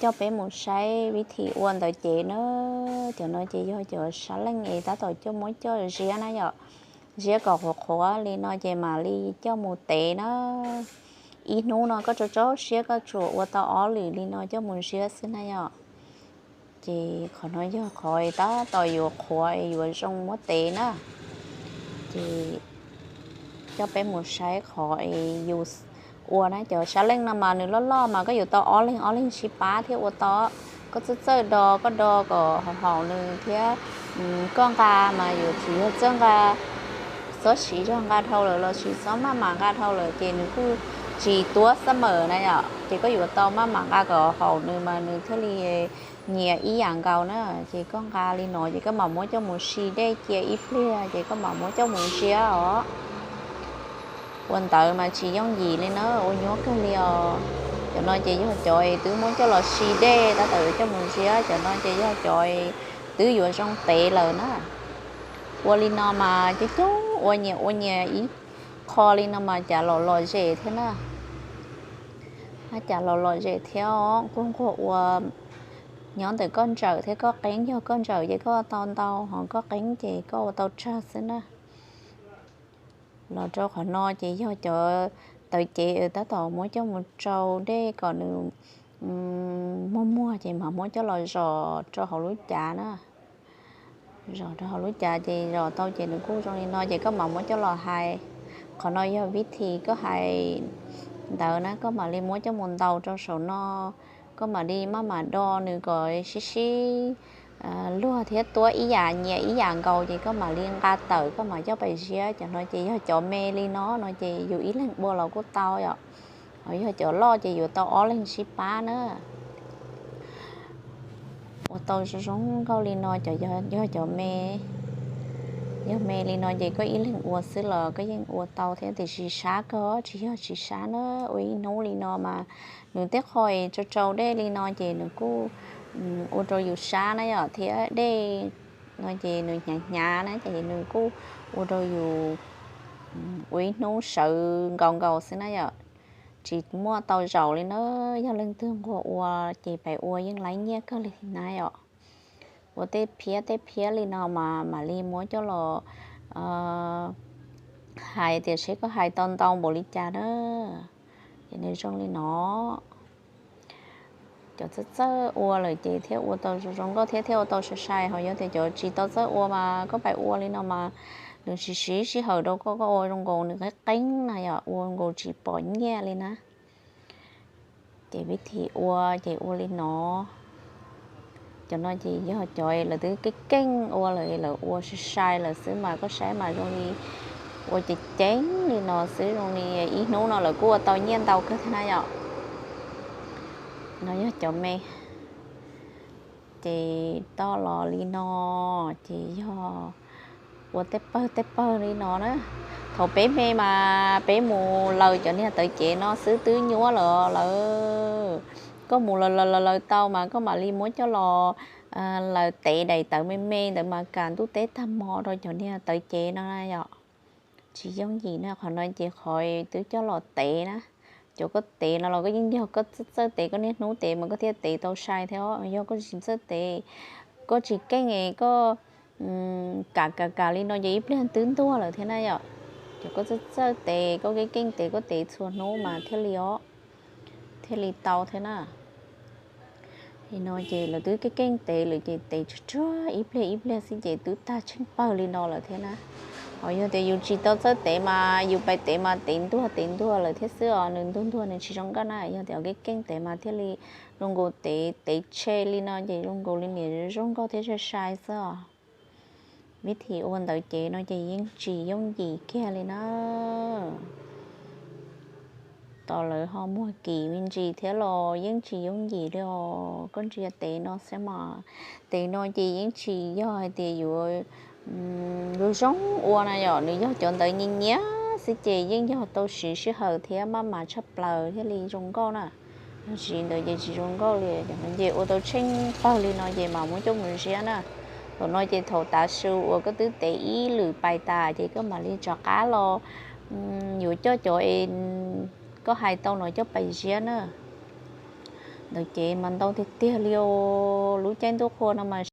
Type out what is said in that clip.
Coj peb mus saib vib thim ua ntawv cev na. Cov no ces yog cov sab leej es tab tom coj muab coj ziab na yom. Ziab kom qhuav qhuav li no ces mam li coj mus tev na. Ib hnub no koj tso tso siab koj tsuas ua tau ob lwm li no coj mus ziab xwb na yom. Ces qhov no yog qhov tab tom yuav qhuav es yuav zoo muab tev na. Ces coj peb mus saib qhov es yus ua na. Cov sab leej no mas nws loj loj mas koj yuav tau ob leeg ob leeg sib pab thiab ua tau. Koj txawj txawj do koj do kom haum nws thiab. Koj nqa mas yuav tsis yog txawj nqa, txhob siv zog nqa dhau lawm los sis txhob maj mam nqa dhau lawm ces nws kuj tsis tuab xab mawm na yom. Ces koj yuav tau maj mam nqa kom haum nws mas nws thiaj li nyias ib yam nkaus na. Ces koj nqa li no ces koj mam muab coj mus si dej cia ib pliag ces koj mam muab coj mus ziab os. Ua ntawv mas tsis yooj yim li na, ua nyuab kawg li os. Cov no ces yog cov es twb muab coj los si dej tab tom yuav coj mus ziab, cov no ces yog cov twb yuav zoo tev lawm na. Ua li no mas coob coob ua nyias ua nyias ib qho li no mas cas los lom zem thiab na. Cas los lom zem thiab os, nquag nquag ua. Nyob ntawm koj ntsawm thiab koj qeeb, yog koj ntsawm ces koj tau ntau, ho koj qeeb ces koj ua tau tsawg xwb na. Los rau qhov no ces yog cov tawv cev tab tom muab coj mus tsau dej kom nws muag muag ces mam muab coj los zom rau hauv lub cav na. Zom rau hauv lub cav ces zom tau ces nws kuj zoo li no ces koj mam muab coj los hais. Qhov no yog vib thim koj hais ntawd na, koj mam li muab coj mus ntaus rau saum no. Koj mam li maj mam do nws kom sib sib luag thiab tuab ib yam nyias ib yam nkaus ces koj mam li nqa tawm koj mam coj pais ziab. Cov no ces yog cov me li no no ces yus ib leeg ua los kuj tau yom. Ho yog cov loj ces yuav tau ob leeg sib pab na. Ua tau zoo zoo nkauj li no cov yog cov me. Yog me li no ces koj ib leeg ua xwb los koj yeej ua tau thiab tiam sis sab kawg tsis yog tsis sab na. Ua ib hnub li no mas nws tej qho es tsau tsau dej li no ces nws kuj ua rau yus sab na yom, thiab dej no ces nws hnyav hnyav na ces nws kuj ua rau yus ua ib hnub sawv nkaus nkaus xwb na yom. Tsis muaj tau zaum li na, yog leej twg nquag ua ces pais ua yeej laib nyiaj kawg li na yom. Ua tej phiab tej phiab li no mas mam li muab coj los hais tias seb koj hais tau ntau npaum li cas na. Ces nws zoo li no. Cov txawj txawj ua lawm ces thiaj ua tau zoo zoo nkauj thiab thiaj ua tau sai sai, ho yog tias cov tsis tau txawj ua mas koj pais ua li no mas nws tsis siv sij hawm rau koj, koj ua zoo nkaus nws qeeb qeeb na yom, ua nkaus tsis pom nyiaj li na. Ces vib thim ua ces ua li no. Cov no ces yog cov lawv twb keej keej ua lawm, lawv ua sai sai lawm xwb mas koj saib mas zoo li ua ceev ceev li no xwb, zoo li ib hnub no lawv kuj ua tau nyiaj ntau kawg thiab na yom. No yog cov me. Ces toj los li no, ces yog ua tej pawg tej pawg li no na. Thaum peb me mas peb mus laws cov niag tawv cev no xwb twb nyuaj lawm lawv. Koj mus laws laws laws laws tau mas koj mam li muab coj los laws tev daim tawv me me ntawd mas kam ntuj teb tag hmo rau cov niag tawv cev no na yom. Tsis yooj yim na, qhov no ces qhov twb coj los tev na. Cov koj tev no los koj yeej yog koj txawj tev, koj niaj hnub tev mas koj thiaj tev tau sai thiab. Yog koj tsis txawj tev, koj tsis keej es koj kam kam kam li no ces ib pliag twb ntuag lawm thiab na yom. Cov koj txawj txawj tev, koj keej keej tev, koj tev txhua hnub mas thiaj li os, thiaj li tau thiab na. Li no ces lawv twb keej keej tev lawm ces tev tsuag tsuag ib pliag ib pliag xwb ces twb tag tsheej pawg li no lawm thiab na. Ho yog tias yus tsis tau txawj tev mas yus pais tev mas tev ntuag tev ntuag lawm thiab xwb os, nws ntuag ntuag nws tsis zoo nkauj na. Yog tias keej keej tev mas thiaj li zoo nkaus tev tev tshe li no ces zoo nkaus li niam zoo nkauj thiab sai sai xwb os. Vib thim ua ntawv cev no ces yeej tsis yooj yim kiag li na. Tos lawv ho muag kim me ntsis thiab los yeej tsis yooj yim li os. Koj ntsia tev no xwb mas, tev no ces yeej tsis yog hais tias yuav zoo zoo ua na yom, nws yog cov ntawv nyias nyias xwb ces yeej yog tau siv sij hawm thiab maj mam tshaj plaws thiaj li zoo nkauj na. Yog tsis ntawd ces tsis zoo nkauj li. Ces ua tau tsheej pawg li no ces mam muab coj mus ziab na. Thaum no ces thaum tav su uas koj twb tev ib lwm pais tas ces koj mam li rov qab los yuav coj cov es koj hais tau no coj pais ziab na. Ntawd ces mas ntau tiag tiag li os, lub caij ntuj qhua no mas